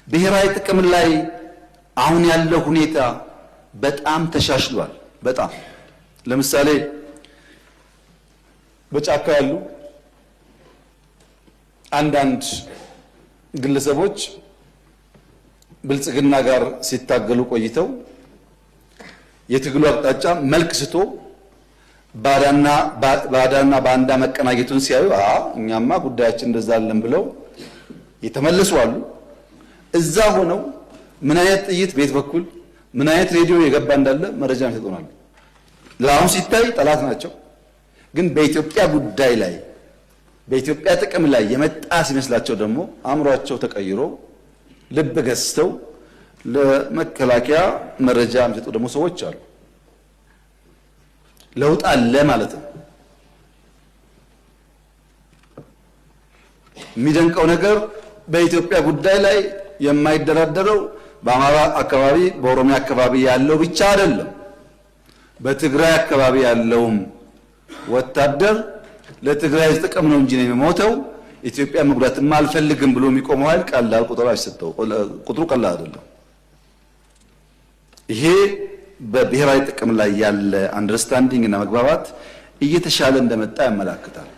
ብሔራዊ ጥቅም ላይ አሁን ያለው ሁኔታ በጣም ተሻሽሏል። በጣም ለምሳሌ በጫካ ያሉ አንዳንድ ግለሰቦች ብልጽግና ጋር ሲታገሉ ቆይተው የትግሉ አቅጣጫ መልክ ስቶ ባዳና ባዳና ባንዳ መቀናጀቱን ሲያዩ እኛማ ጉዳያችን እንደዛ አለን ብለው የተመለሱ አሉ። እዛ ሆነው ምን አይነት ጥይት ቤት በኩል ምን አይነት ሬዲዮ የገባ እንዳለ መረጃ ይሰጡናል። ለአሁን ሲታይ ጠላት ናቸው፣ ግን በኢትዮጵያ ጉዳይ ላይ በኢትዮጵያ ጥቅም ላይ የመጣ ሲመስላቸው ደግሞ አእምሯቸው ተቀይሮ ልብ ገዝተው ለመከላከያ መረጃ የሚሰጡ ደግሞ ሰዎች አሉ። ለውጥ አለ ማለት ነው። የሚደንቀው ነገር በኢትዮጵያ ጉዳይ ላይ የማይደራደረው በአማራ አካባቢ በኦሮሚያ አካባቢ ያለው ብቻ አይደለም። በትግራይ አካባቢ ያለውም ወታደር ለትግራይ ጥቅም ነው እንጂ ነው የሚሞተው፣ ኢትዮጵያ መጉዳትም አልፈልግም ብሎ የሚቆመው ኃይል ቀላል ቁጥር አይሰጠው፣ ቁጥሩ ቀላል አይደለም። ይሄ በብሔራዊ ጥቅም ላይ ያለ understanding እና መግባባት እየተሻለ እንደመጣ ያመላክታል።